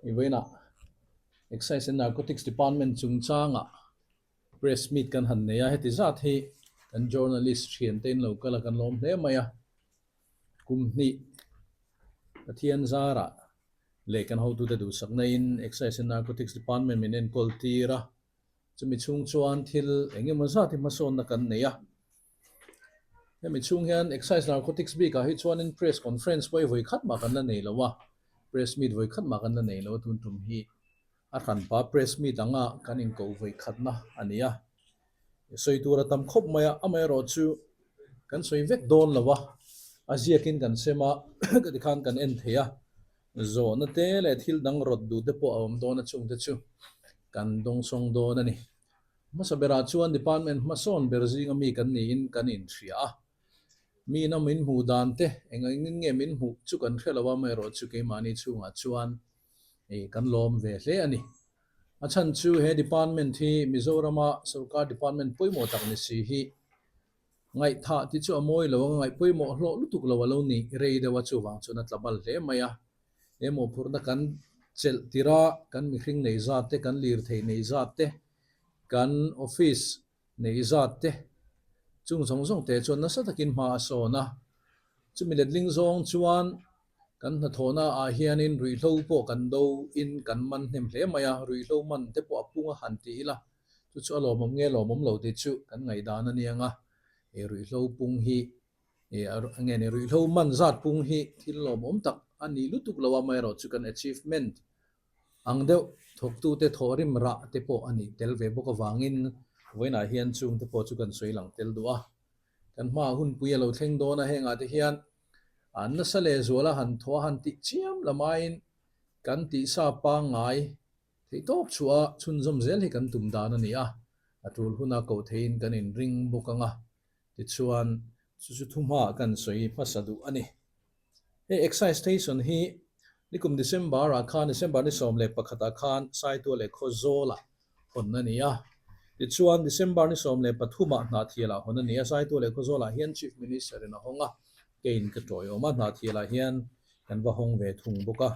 I vawiinah Excise and Narcotics Department chungchangah press meet kan han nei a, heti zat hi kan journalist thiante in lo kal a kan lawm hle mai a, kum hnih Pathian zarah leh kan hotute duhsakna in Excise and Narcotics Department min enkawl tir a, chumi chhung chuan thil eng emaw zat hi hmasawnna kan nei a. Hemi chhung hian Excise Narcotics bikah hi chuanin press conference pawh hi vawi khat mah kan la nei lo a, press meet vawi khat mah kan la nei lo a tun tum hi a hranpa press meet anga kan inkoh vawi khatna a ni a. Sawi tur a tam khawp mai a, amaherawh chu kan sawi vek dawn lo a, a ziakin kan sem a, ka tikhan kan en thei a, zawhna te leh thil dang rawt duh te pawh a awm dawn a chungte chu kan dawngsawng dawn a ni. Hmasa berah chuan department hmasawn ber zinga mi kan niin kan inhria a. Miin a min hmuh dan te eng engin nge min hmuh chu kan hre lo a, amaherawh chu keimahni chhungah chuan kan lawm ve hle a ni. A chhan chu he department hi Mizorama sorkar department pawimawh tak ni si hi ngaihthah tih chu a mawi lo anga ngaih pawimawh hlawh lutuk lo a lo ni rei deuh a, chuvang chuan a tla bal hle mai a. He mawhphurhna kan chelh tirh a, kan mihring nei zat te, kan lirthei nei zat te, kan office nei zat te chung zawng zawng te chuan nasa takin hma a sawn a. Chumi letling zawng chuan kan hnathawhna ah hianin ruihhlo pawh kan do in kan man hnem hle mai a, ruihhlo man te pawh a pung a han ti ila chu chu a lawmawm nge lawmawm lo tih chu kan ngaihdan a niang a, he ruihhlo pung hi nge ni ruihhlo man zat pung hi thil lawmawm tak a ni lutuk lo a, amaherawh chu kan achievement ang deuh thawktute thawhrim rah te pawh a nih tel ve bawk avangin vawiinah hian chungte pawh chu kan sawi lang tel duh a. Kan hmaah hunpui a lo thleng dawn a, hengah te hian an nasa leh zuala han thaw a han tih chiam lamaiin kan tihsa pangngai theihtawp chhuah a chhunzawm zel hi kan tum dan a ni a, a tul huna koh theihin kan inring bawk ang a, tichuan chu chu thuhmaah kan sawi hmasa duh a ni. Hei Excise Station hi nikum December ah khan December ni 11 ah khan Saitual leh Khawzawl ah hawn a ni a. Tichuan December ni 13 ah Hnahthial ah hawn a ni a. Saitual leh Khawzawl ah hian Chief Minister in a hawng a, keiin ka tawiawm a, Hnahthial ah hian kan va hawng ve thung bawk a.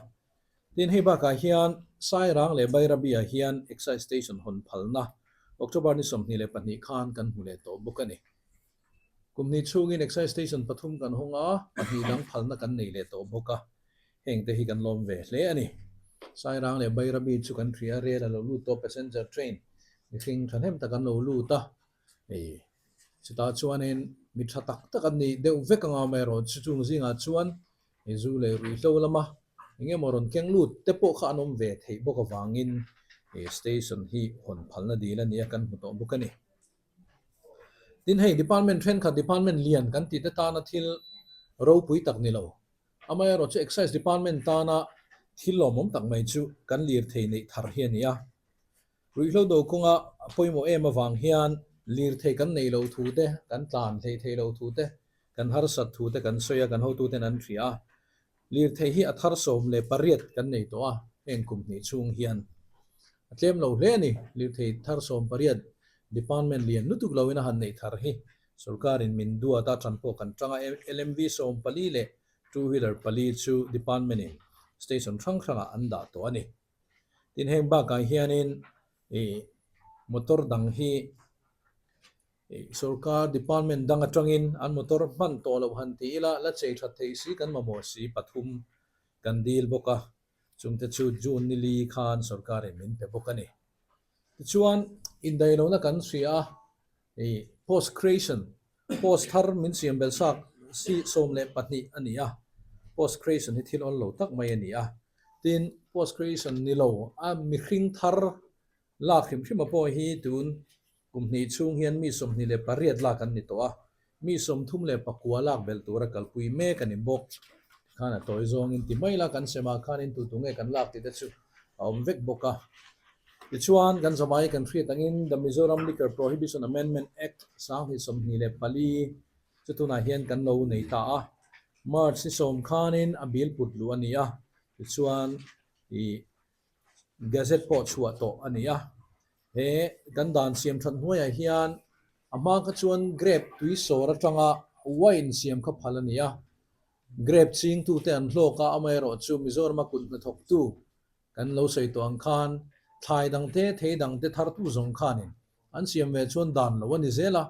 Tin hei bakah hian Sairang leh Bairabi ah hian Excise Station hawn phalna October ni 22 khan kan hmu leh tawh bawk a ni. Kum hnih chhungin Excise Station pathum kan hawng a, pahnih dang phalna kan nei leh tawh bawk a, hengte hi kan lawm ve hle a ni. Sairang leh Bairabi chu kan hria, rel a lo lut tawh, passenger train mihring thahnem tak an lo lut a, hei chutah chuanin mi tha tak tak an nih deuh vek anga amaherawh chu chung zingah chuan hei zu leh ruihhlo lama eng emaw rawn keng lut te pawh kha an awm ve theih bawk avangin he station hi hawn phalna dil a ni a, kan hmu tawh bawk a ni. Tin hei department thenkhat department lian kan tih te tana thil ropui tak ni lo. Amaherawh chu excise department tana thil lawmawm tak mai chu kan lirthei neih thar hi a ni a. Ruihhlo do kawnga a pawimawh em avang hian lirthei kan neih loh thu te, kan tlan hleih theih loh thu te, kan harsat thu te kan sawi a, kan hotuten an hria a. Lirthei hi a thar 18 kan nei tawh a, heng kum hnih chhung hian a tlem lo hle a ni. Lirthei thar sawmpariat department lian lutuk loin a han neih thar hi sorkarin min duat a, tan pawh kan tang a. LMV 14 leh two wheeler pali chu department in station hrang hrangah an dah tawh a ni. Tin heng bakah hianin ih motor dang hi Sorkar department dang atangin an motor hman tawh loh han ti ila, la chei that theih si kan mamawh si pathum kan dil bawk a, chungte chu June ni li khan sorkarin min pe bawk a ni. Tichuan, indaihlohna kan hria a, ih post creation, post thar min siam belh sak si 12 a ni a, post creation hi thil awl lo tak mai a ni a, tin post creation ni lo a mihring thar lak hrim hrim a pawh hi tun Kum hnih chhung hian mi 28 lak an ni tawh a, mi 39 lak belh tura kalpui mek a ni bawk. Tikhan a tawi zawngin ti mai la kan semah khanin tu tu nge kan lak tih te chu a awm vek bawk a. Tichuan, kan zavai kan hriat angin The Mizoram Liquor Prohibition Amendment Act 2024 chu tunah hian kan lo nei ta a. March ni sawm khanin a bill put luh a ni a, tichuan ih Gazette pawh chhuah tawh a ni a. He kan dan siam that hnuaiah hian a hma kha chuan grape tui sawr atanga wine siam kha phal a ni a. Grape chingtute an hlawk a, amaherawhchu Mizorama kut hnathawktu. Kan lo sawi tawh ang khan thlai dangte, thei dangte thartu zawng khanin an siam ve chuan dan lo a ni zel a,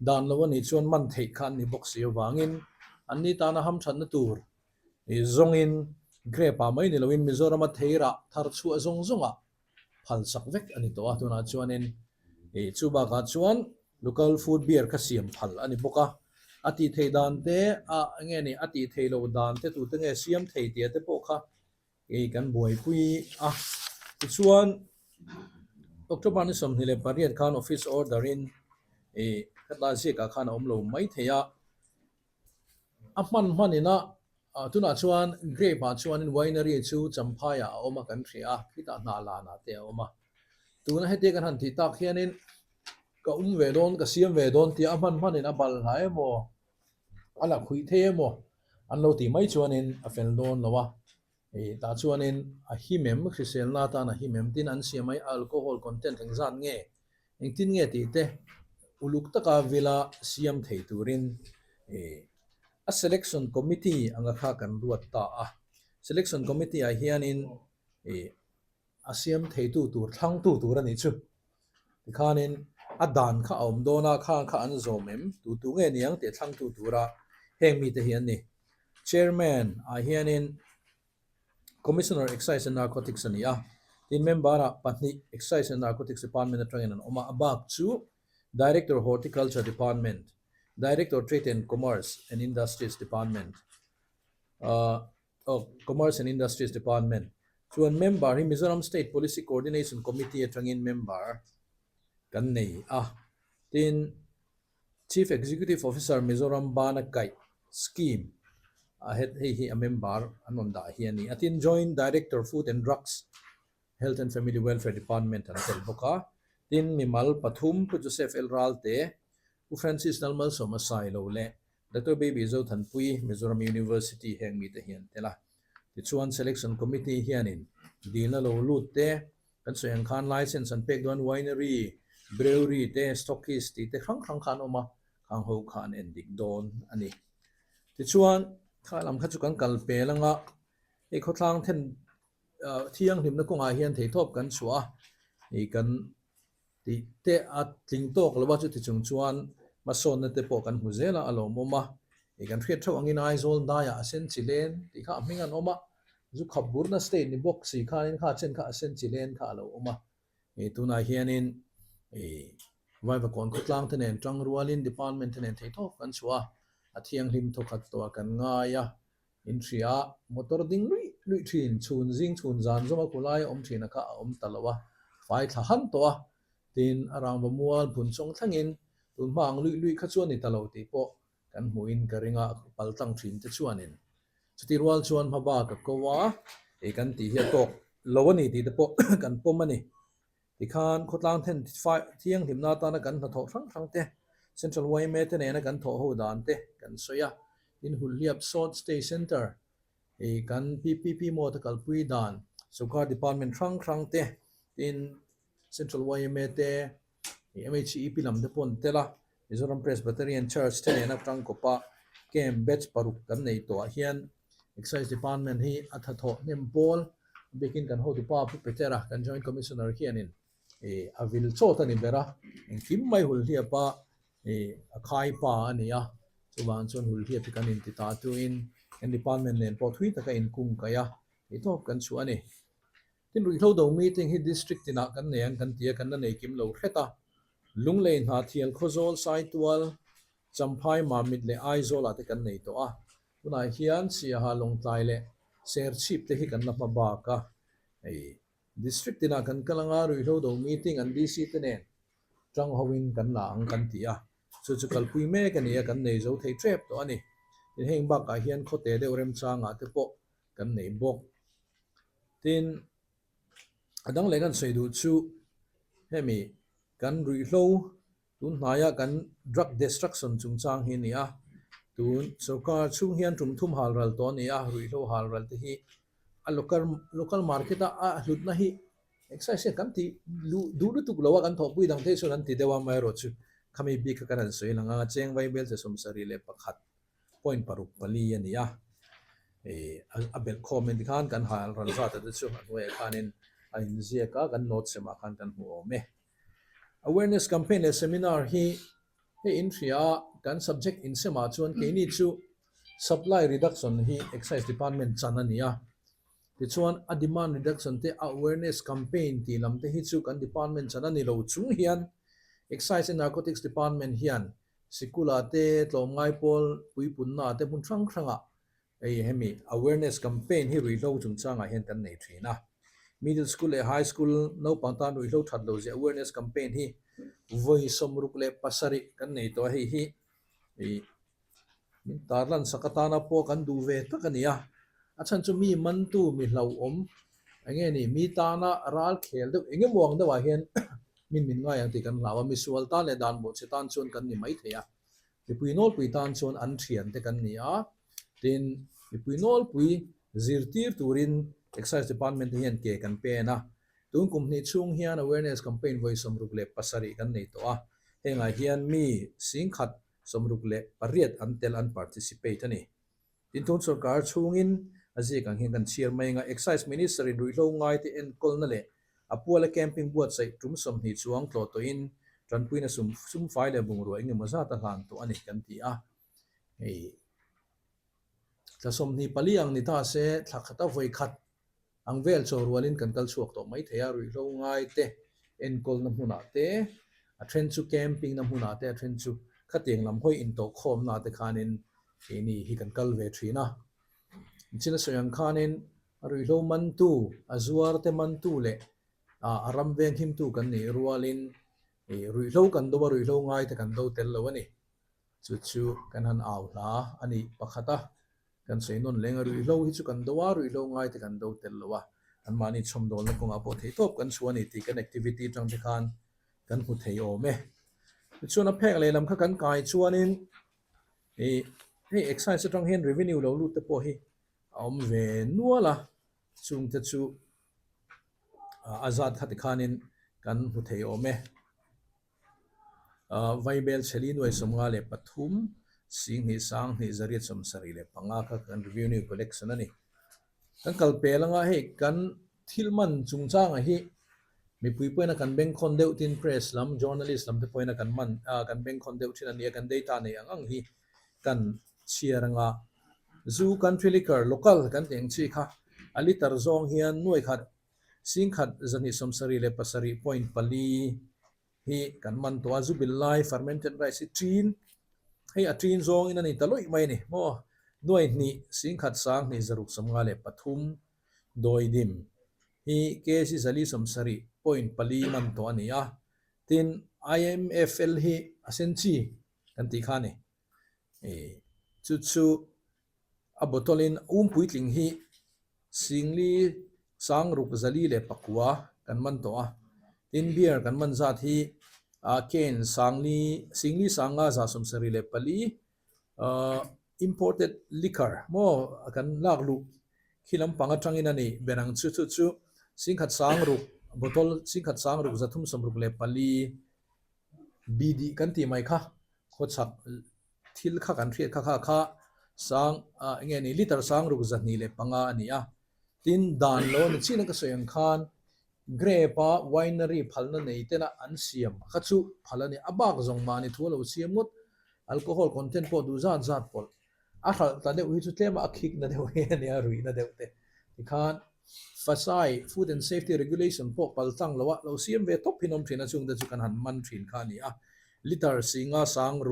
dan lo a nih chuan man theih kha an ni bawk si avangin anni tana hamthatna tur zawngin grape ah mai ni loin Mizorama thei rah thar chhuah zawng zawngah phal sak vek a ni tawh a, tunah chuanin ih chu bakah chuan local food beer kha siam phal a ni bawk a, a tih theih dan te a enge ni a tih theih loh dan te tute nge siam thei tih te pawh kha ih kan buaipui a, tichuan October ni 28 khan office order in ih hetlai ziakah khan a awm lo mai thei a. A hman hman ina tunah chuan grape ah chuanin winery chu Champhai ah a awm a kan hria a, khitah hnah lan ah te a awm a. Tuna hetia kan han tih tak hianin ka um ve dawn, ka siam ve dawn tia a hman hman in a bal hla emaw, a la khuih thei emaw an lo tih mai chuanin a fel dawn lo a. Ih tah chuanin a him em, hriselna atan a him em tin an siam mai alcohol content engzat nge, engtin nge tih te uluk taka vila siam thei turin ih a selection committee anga kha kan ruat ta a. Selection committee ah hianin ih a siam theitu tur thlangtu tur a nih chu. Tikhanin a dan kha a awm dawn a, khang kha an zawm em, tu tu nge niang tih a thlangtu tura heng mite hi an ni. Chairman ah hianin Commissioner Excise and Narcotics a ni a, tin member ah pahnih Excise and Narcotics Department atangin an awm a, a bak chu Director Horticulture Department, Director Trade and Commerce and Industries Department, of Commerce and Industries Department chuan member hi Mizoram State Policy Coordination Committee atangin member kan nei a, tin Chief Executive Officer Mizoram Bana Kaih Scheme a het hei hi a member an rawn dah hi a ni a, tin Joint Director Food and Drugs Health and Family Welfare Department an tel bawk a, tin mimal pathum Pu Joseph L Ralte, Pu Francis Lalmalsawma Sailo leh Doctor Baby Zothanpui, Mizoram University heng mite hi an tel a. Tichuan Selection Committee hianin dilna lo lut te, kan sawi ang khan license an pek dawn winery, brewery te, stockist tih te hrang hrang kha an awm a, khang ho kha an en dik dawn a ni. Tichuan kha lam kha chu kan kal pel anga hei khawthlang then thianghlimna kawngah hian theihtawp kan chhuah a, hei kan Tih te a tling tawk lo a, chuti chung chuan hmasawnna te pawh kan hmu zel a, a lawmawm a. Ih kan hriat theuh angin Aizawl daiah a sen chi len tih kha a hming an awm a, zu khap burna state ni bawk si khanin kha chen kha a sen chi len kha a lo awm a. Ih tunah hianin ih Vaivakawn khawtlang te nen tang rualin department te nen theihtawp kan chhuah a, a thianghlim thawkhat tawh a kan ngai a. In hria, motor ding luih luih thin, chhun zing chhun zan zawma khulai a awm thin a kha a awm ta lo a, fai thla han tawh a, tin a rangva mual phun chawng thlengin tun hma ang luih luih kha chu a ni ta lo tih pawh kan hmuhin ka ring a, pal tlang thin te chuanin chuti rual chuan hma bak a ko a, ei kan tih hi a tawk lo a ni tih te pawh kan pawm a ni. Tikhan khawtlang then thianghlimna atana kan hnathawh hrang hrang te, Central yma te nena kan thawh ho dan te kan sawi a. Tin, Hulhliap Short Stay Centre i kan PPP mode a kalpui dan, Sawrkar Department hrang hrang te, tin Central yma te, MHEP lam te pawh an tel a. Mizoram Presbyterian Church te nena tangkawpa camp batch paruk kan nei tawhah hian Excise Department hi a thathawh hnem pawl, a bikin kan hotupa Pu Petera, kan Joint Commissioner hianin ih a vil chawt a ni ber a, engkim mai Hulhliapa ih a khai pa a ni a, chuvang chuan Hulhliap hi kan inti ta tuin kan department nen pawh thui taka inkung kaih a, theihtawp kan chhuah a ni. Tin, ruihhlo do meeting hi district tinah kan nei ang kan ti a, kan la nei kim lo hret a. Lunglei, Hnathial, Khawzawl, Saitual, Champhai, Mamit leh Aizawl ah te kan nei tawh a. Tunah hian Siaha, Lawngtlai leh Serchhip te hi kan la hma bak a. Hei district tinah kan kal anga ruihhlo do meeting an DC te nen tang hoin kan la ang kan ti a. Chu chu kalpui mek a ni a, kan nei zo thei tep tawh a ni. Tin, heng bakah hian khawte deuh remchangah te pawh kan nei bawk. Tin, a dang leh kan sawi duh chu hemi kan ruihhlo tun hnaia kan drug destruction chungchang hi a ni a, tun sorkar chhung hian tum thum hal ral tawh a ni a, ruihhlo hal ral te hi a local local market a a hlutna hi excise hian kan tih luh duh lutuk lo a, kan thawhpui dang te hi chuan an ti deuh a, amaherawhchu khami bik kha kan han sawi lang a, cheng vaibel che 71 point 6 4 a ni a. Ih a belh khawm in tikhan kan hal ral zat te chu a hnuaiah khanin a inziak a, kan note semah khan kan hmu awm e. Awareness campaign leh seminar hi hei in hria a, kan subject insemah chuan keini chu supply reduction hi excise department chan a ni a, tichuan a demand reduction te a awareness campaign tih lam te hi chu kan department chan a ni lo chung hian excise and narcotics department hian Sikula te tlawmngai pawl puipunna te hmun hrang hrangah hei hemi awareness campaign hi ruihhlo chungchangah hian kan nei thin a. Middle school leh high school naupang tan ruihhlo that lo zia awareness campaign hi vawi 67 kan nei tawh a, hei hi ih min tarlan sak atana pawh kan duh ve tak a ni a. A chhan chu mi mantu mi hlauhawm eng nge ni mi tana ral khel deuh eng emaw ang deuhah hian Min min ngai ang tih kan hlau a, misual tan leh dan bawhchhe tan chuan kan ni mai thei a, mipui nawlpui tan chuan an thian te kan ni a, tin mipui nawlpui zirtir turin Excise Department te hian ke kan pen a, tun kum hnih chhung hian awareness campaign vawi 67 kan nei tawh a, hengah hian mi 1068 an tel an participate a ni. Tin, tun sorkar chhungin a ziak ang hian kan chhiar mai anga Excise Minister in ruihhlo ngaite enkawlna leh a puala camping buatsaih tum 20 chuang tlawh tawhin tanpuina sum sumfai leh bungrua engemaw zat a hlan tawh a ni kan ti a. Hei thla 24 ang ni ta se thla khata vawi khat Ang vel chaw rualin kan kal chhuak tawh mai thei a, ruihhlo ngai te enkawlna hmunah te, a then chu camping na hmunah te, a then chu khatiang lam hawi intawhkhawmna te khanin keini hi kan kal ve thin a. Chin a sawi ang khanin a ruihhlo mantu, a zuar te mantu leh a ram venghimtu kan nih rualin ruihhlo kan do a, ruihhlo ngai te kan do tel lo a ni. Chu chu kan han au hla a ni pakhat a, kan sawi nawn leng a, ruihhlo hi chu kan do a, ruihhlo ngai te kan do tel lo a, anmahni chhawmdawlna kawngah pawh theihtawp kan chhuah a ni tih kan activity atang te khan kan hmu thei awm e. Tichuan a phek lehlam kha kan kai chuanin ih hei excise atang hian revenue lo lut te pawh hi a awm ve nual a, chungte chu a zat kha tikhanin kan hmu thei awm e. Vaibel chheli nuai 53, 10 sang hnih 875 kha kan revenue collection a ni. Kan kal pel anga hei kan thil man chungchangah hi mipui pawhin a kan bengkhawn deuh tin press lam journalist lam te pawhin a kan man kan bengkhawn deuh thin a ni a, kan data nei ang ang hi kan chhiar anga zu country liquor local kan tih ang chi kha a liter zawng hian nuai khat 10 277.4 hi kan man tawh a, zu bil lai fermented rice hi ṭin, hei a ṭin zawngin a ni ta lawih mai a ni maw, nuai hnih 10 sang hnih 653 dawidim hi kg 470.4 man tawh a ni a, tin IMFL hi a sen chi kan tih kha a ni, chu chu A bottle in um puitling hi 4 sang 6 409 kan man tawh a, tin beer kan man zat hi cane 4 5 5 174 imported liquor maw kan lak luh khi lampang atangin a ni ber ang chu chu chu 10 sang 6 bottle 10 sang 6 364 bidi kan tih mai kha khawchhak thil kha kan hriat kha kha kha sang ah eng nge ni liter 6205 a ni a, tin dan lo a ni chin a ka sawi ang khan grape a winery phalna nei tena an siam kha chu phal a ni, a bak zawng mahni thu a lo siam ngawt, alcohol content pawh duh zat zat pawlh a hralh ta deuh hi chu tlem a a khik na deuh hi a nia ruih na deuh te tikhan Fasai Food and Safety Regulation pawh pal tlang lo a lo siam ve tawp hin awm thin a chungte chu kan han man thin kha a ni a, liter 5 sang 6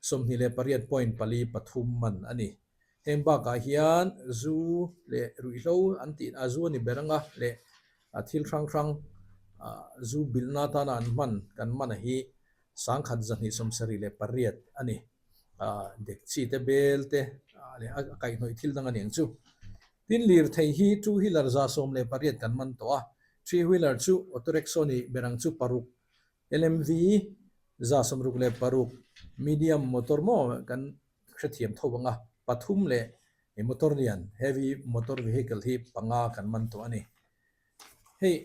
28.43 man a ni. Heng bakah hian zu leh ruihhlo an tih a zu a ni ber anga leh thil hrang hrang zu bilhna atana an hman kan man a hi 1278 a ni. Dek chi te bel te leh a kaihhnawih thil dang a ni ang chu. Tin lirthei hi two wheeler 118 kan man tawh a, three wheeler chu auto rickshaw ni ber ang chu paruk LMV 166 medium motor maw kan hrethiam tho ang a, pathum leh motor lian heavy motor vehicle hi panga kan man tawh a ni. Hei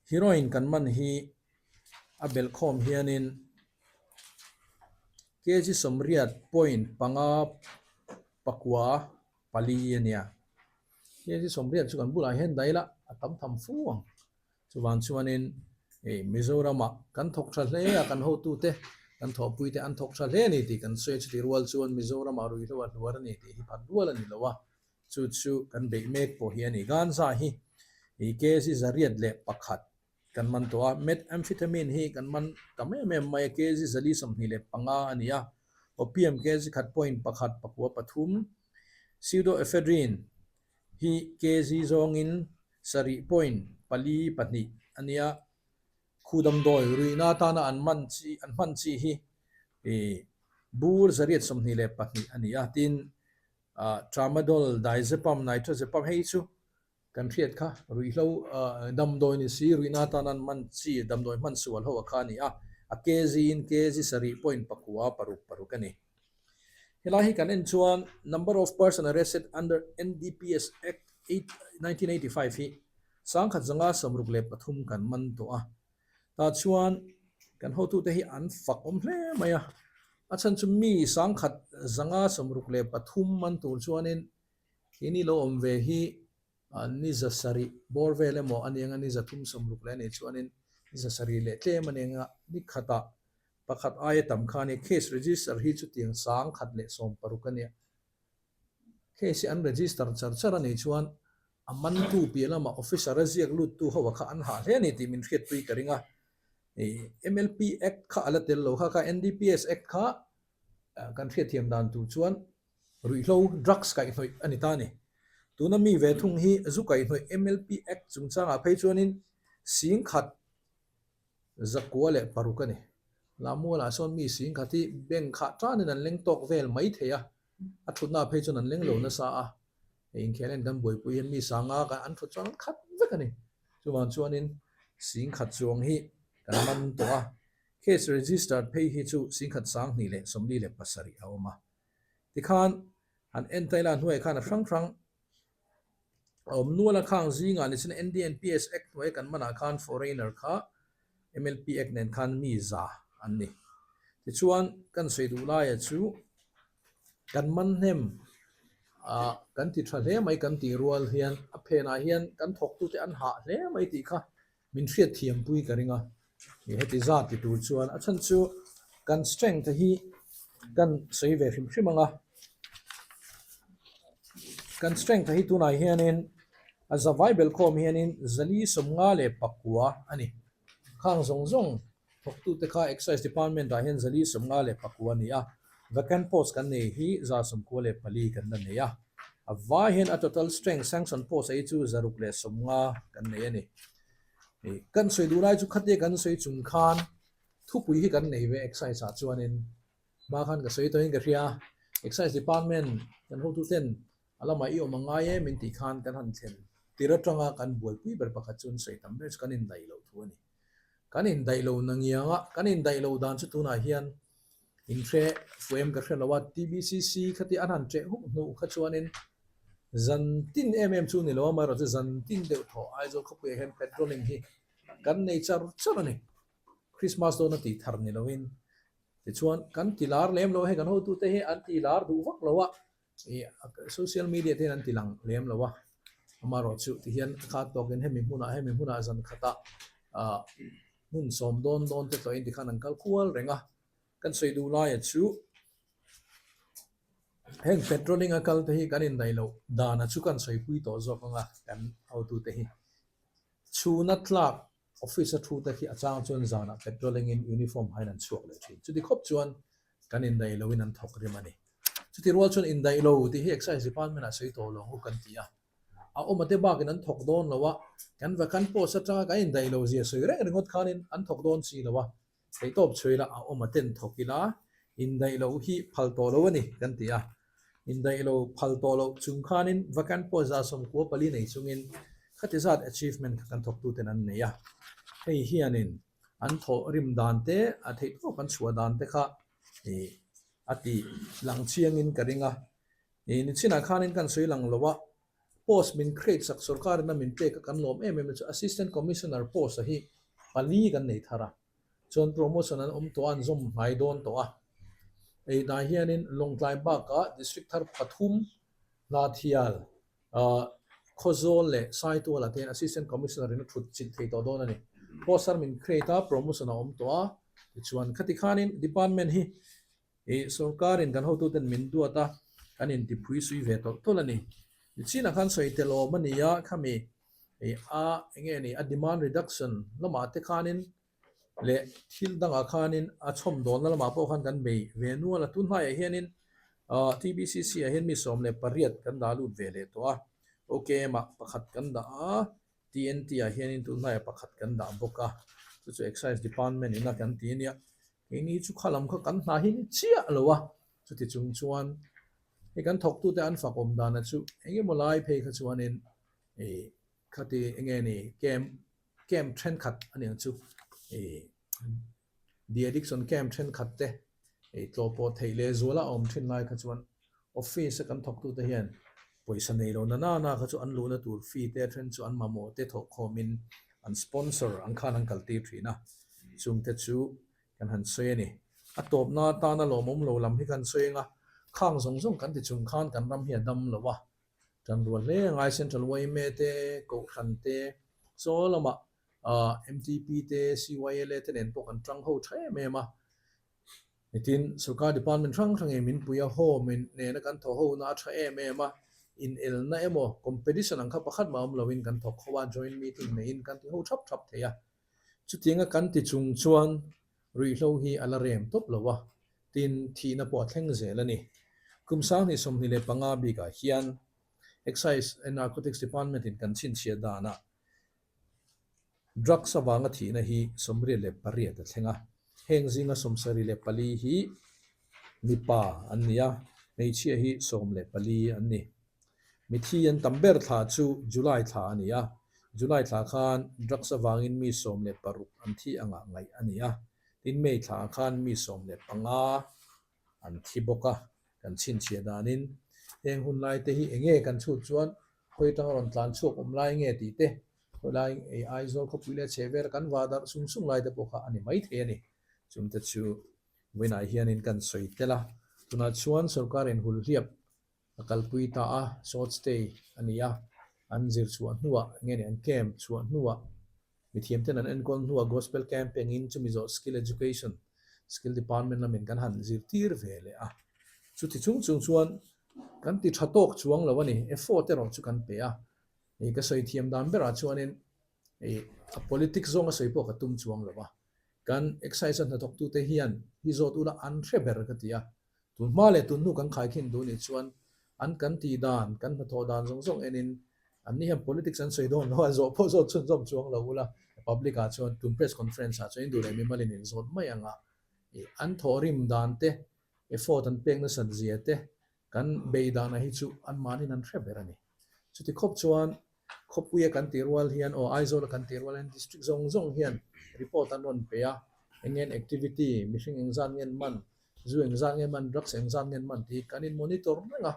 heroin kan man hi a belhkhawm hianin kg 80.5. pakua pali a nia. Kg 80 chu kan bulah hian daih ila a tam tham fu ang. Chuvang chuanin hei Mizoramah kan thawk tha hle a, kan hotute, kan thawhpuite an thawk tha hle a ni tih kan sawi a, chutih rual chuan Mizoramah ruihhlo a hluar a ni tih hi phat rual a ni lo a, chu chu kan beih mek pawh hi a ni. Ganja hi kg 101 kan man tawh a, Methamphetamine hi kan man tam em em mai a, kg 425 a ni a, Opium kg 1.1 pakua pathum, Pseudoephedrine hi kg zawngin sarih point pali pahnih a nia. Khu damdawi ruihna atana an man chi an hman chi hi bur 822 a ni a, tin Tramadol, Diazepam, Nitrazepam hei chu kan hriat kha ruihhlo damdawi ni si ruihna atana an hman chi damdawi hman sual ho a kha a ni a, a kg in kg sarih point pakua paruk paruk a ni. Helai hi kan en chuan number of person arrested under NDPS Act 1985 hi 1563 kan man tawh a. Tah chuan kan hotute hi an fak awm hle mai a. A chhan chu mi 1563 man tur chuanin keini lo awm ve hi Ni 700 bawr vel emaw a ni anga ni 360 leh a nih chuanin ni 700 leh tlem a ni anga ni khatah pakhat aia tam kha a ni. Case register hi chutiang 1016 a nia. Case hi an register char char a nih chuan a mantu piah lamah officer a ziak luttu ho a kha an hah hle a ni tih min hriatpui ka ring a. MLP Act kha a la tel lo kha kha NDPS Act kha kan hriatthiam dan tur chuan Ruihhlo, drugs, kaihhnawih a ni ta a ni. Tuna mi ve thung hi zu kaihhnawih MLP Act chungchangah phei chuanin 10,000 106 a ni. Lamualah sawn mi 10,000 hi bank khah tanin an leng tawk vel mai thei a, a thutnaah phei chuan an leng lo nasa a. Hei inkhel en kan buaipui hian mi sanga kan an thut chuan an khat vek a ni. Chuvang chuanin 10,000 chuang hi kan man tawh a, case registered phei hi chu 10,247 a awm a. Tikhan han en ta ila hnuaiah khan a hrang hrang a awm nual a, khang zingah ni chin NDNPS Act hnuaia kan manah khan foreigner kha MLP Act nen khan mi za an ni. Tichuan kan sawi duh laia chu kan man hnem ah kan ti tha hle mai kan tih rual hian a phenah hian kan thawktute an hah hle mai tih kha Min hriat thiampui ka ring a, ih heti zat ti tur chuan a chhan chu kan strength te hi kan sawi ve hrim hrim ang a, kan strength te hi tunah hianin a zavai belhkhawm hianin zali 59 a ni. Khang zawng zawng thawktute kha Excise Department ah hian zali 54 a ni a, vacant post kan nei hi 94 kan la nei a, a vai hian a total strength sanction post a hi chu 650 kan nei a ni. Kan sawi duh lai chu khatia kan sawi chung khan thupui hi kan nei ve Excise ah chuanin hma khan ka sawi tawhin ka hria a, Excise Department kan hotuten a lamah i awm a ngai em in tih khan kan han thlen tir atanga kan buaipui ber pakhat chu an sawi tam ber chu kan indaih loh thu a ni. Kan indaih lo na ngiang a, kan indaih lo dan chu tunah hian inhre fuh em ka hre lo a, TBCC khati an han ṭeh huk hnuh kha chuanin zan tin em em chu ni lo a, amaherawhchu zan tin deuh thaw Aizawl khawpuiah hian patrolling hi kan nei char char a ni. Christmas dawn a tih thar ni loin tichuan kan ti lar lem lo a, hei kan hotute hi an ti lar duh vak lo a, Ih social media te hian an ti lang lem lo a, amaherawhchu ti hian a khat tawkin hemi hmunah hemi hmunah zan khatah ah hmun sawm dawn dawn te tlawhin tikhan an kal kual reng a, kan sawi duh laia chu heng patrolling a kal te hi kan indaih loh dana chu kan sawipui tawh zawk ang a kan hotute hi chhuna tlak Office a thu te khi a chang chuan zanah patrolling in uniform hain an chhuak leh thin. Chuti khawp chuan kan indaih loin an thawk rim a ni. Chuti rual chuan indaih lo tih hi Excise Department ah sawi tawh lo ang u kan ti a. A awm ate bakin an thawk dawn lo a, kan vacant post atanga kan indaih lo zia sawi reng ringawt khanin an thawk dawn si lo a. Theihtawp chhui ila a awm a ten thawk ila indaih loh hi phal tawh lo a ni kan ti a. Indaih lo phal tawh loh chung khanin vacant post 94 nei chungin khati zat achievement kha kan thawktuten an nei a. Hei hianin an thawh rim dan te, a theihtawp an chhuah dan te kha ih a ti lang chiangin ka ring a. Ih nichinah khanin kan sawi lang lo a, post min create sak sorkarin a min pek a kan lawm em em na chu Assistant Commissioner post a hi pali kan nei thar a. Chuan promotion an awm tawh a, an zawm hnai dawn tawh a. Hei hnai hianin Lawngtlai bakah District thar pathum Hnathial, Khawzawl leh Saitualah te hian Assistant Commissioner in a thut chilh thei tawh dawn a ni. Post thar min create a, promotion a awm tawh a, tichuan khati khanin department hi Ih, sorkarin kan hotuten min duat a, kan intiphui sui ve tawlh tawlh a ni. Nichinah khan sawi tel awm a ni a, khami ih a eng nge ni a demand reduction lamah te khanin leh thil dangah khanin a chhawm dawnna lamah pawh khan kan bei ve nual a. Tun hnaiah hianin ah TBCC ah hian mi 18 kan dah lut ve leh tawh a, OKM ah pakhat kan dah a, TNT ah hianin tun hnaiah pakhat kan dah bawk a, chu chu Excise Department in a kan ti a nia. Keini chu kha lam kha kan hna hi ni chiah lo a, chuti chung chuan hei kan thawktute an fak awm dana chu eng emaw lai phei kha chuanin ih khati eng nge ni camp camp thenkhat a niang chu ih de addiction camp thenkhat te ih tlawh pawh theih leh zuala a awm thin lai kha chuan office a kan thawktute hian pawisa nei lo na nana kha chu an luhna tur fee te then chu an mamawh te thawhkhawmin an sponsor ang khan an kaltir thin a, chungte chu kan han sawi a ni. A tawpna atana lawmawm lo lam hi kan sawi eng a, khang zawng zawng kan ti chung khan kan ram hi a dam lo a, tanrual hle a ngai Central yma te, Kohhran te, chaw lamah MTP te, CYLA te nen pawh kan tang ho tha em em a. Nitin, sorkar department hrang hrang in min pui a, home in nena kan thawh ho na a tha em em a, inelna emaw competition ang kha pakhat mah awm loin kan thawk ho a, joint meeting neiin kan ti ho thap thap thei a. Chutianga kan ti chung chuan ruihhlo hi a la rem tawp lo a, tin thihna pawh a thleng zel a ni. Kum 2025 bikah hian Excise and Narcotics Department in kan chhinchhiah danah Drugs avanga thihna hi 88 a thleng a, heng zinga 74 hi mipa an ni a, hmeichhia hi 14 an ni. Mithi an tam ber thla chu July thla a ni a, July thla khan drugs avangin mi 16 an thi angah ngaih a ni a, tin May thla khan mi 15 an thi bawk a, kan chhinchhiah danin heng hun lai te hi enge kan chhut chuan khawi atanga rawn tlan chhuak awm lai nge tih te, khawi lai ei Aizawl khawpui leh chhe vel kan va darh sung sung lai te pawh kha a ni mai thei a ni. Chungte chu vawiinah hianin kan sawi tel a, tunah chuan sorkar in hulhliap a kalpui ta a, short stay a ni a, an zir chhuah hnuah nge ni an camp chhuah hnuah Mithiam ten an enkawl hnuah Gospel Camping in chumi zawh Skill Education, Skill Department lamin kan han zirtir ve leh a. Chuti chung chung chuan kan ti tha tawk chuang lo a ni, effort erawh chu kan pe a. Hei ka sawi thiam dan berah chuanin hei a politics zawnga sawi pawh ka tum chuang lo a. Kan Excise a hnathawktute hian hi zawt ula an hre ber ka ti a. Tun hma leh tun hnu kan khaikhin duh nih chuan an kan tih dan, kan hnathawh dan zawng zawng enin anni hian politics an sawi dawn lo a, zawh pawh zawt chhunzawm chuang lo ula, public ah chuan tun press conference ah chuan in duh leh mimalin in zawt mai ang a, ih an thawhrim dan te, effort an pek nasat zia te, kan bei danah hi chu anmahniin an hre ber a ni. Chuti khawp chuan Khawpuia kan tih rual hian aw Aizawla kan tih rual hian district zawng zawng hian report an rawn pe a, eng nge activity, mihring engzat nge an man, zu engzat nge man, drugs engzat nge an man tih hi kan in monitor reng a,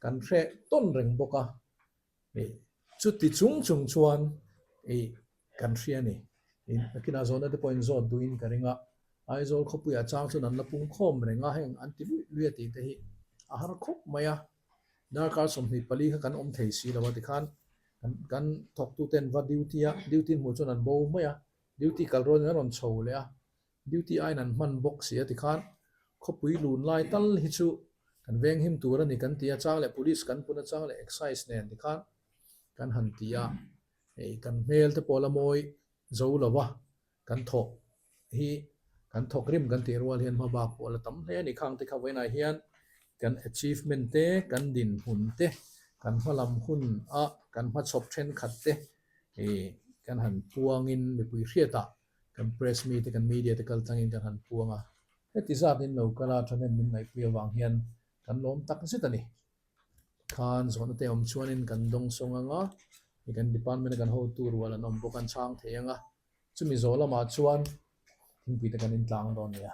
kan hreh tawn reng bawk a, ih chuti chung chung chuan ih kan hria a ni. Ih nakinah zawhna te pawh in zawt duhin ka ring a, Aizawl khawpuiah chang chuan an la pung khawm reng a, heng an ti luih luih a tih te hi a har khawp mai a. Darkar 24 kha kan awm thei si lo a tikhan kan kan thawktuten va duty a, duty hmuh chuan an bo mai a, duty kal rualin an rawn chho leh a, duty aiin an hman bawk si a tikhan khawpui lun lai tal hi chu kan venghim tur a ni kan ti a, chang leh police kan pun a, chang leh excise nen tikhan kan han ti a, hei kan hmel te pawh la mawi zo lo va. Kan thawk hi kan thawk rim kan tih rual hian hmabak pawh a la tam hle a ni. Khang te kha vawiinah hian kan achievement te, kan dinhmun te, kan hmalam hun a kan hmachhawp thenkhat te ih kan han puangin mipui hriatah kan press mi te, kan media te kal tlangin kan han puang a. Heti zatin lo kala thahnem min ngaihpui avang hian kan lawm tak zet a ni. Khan zawhna te awm chuanin kan dawng sawng ang a, hei kan department a kan hotu rual an awm bawk a an chhang thei ang a. Chumi zawh lamah chuan thingpui te kan intlang dawn nia.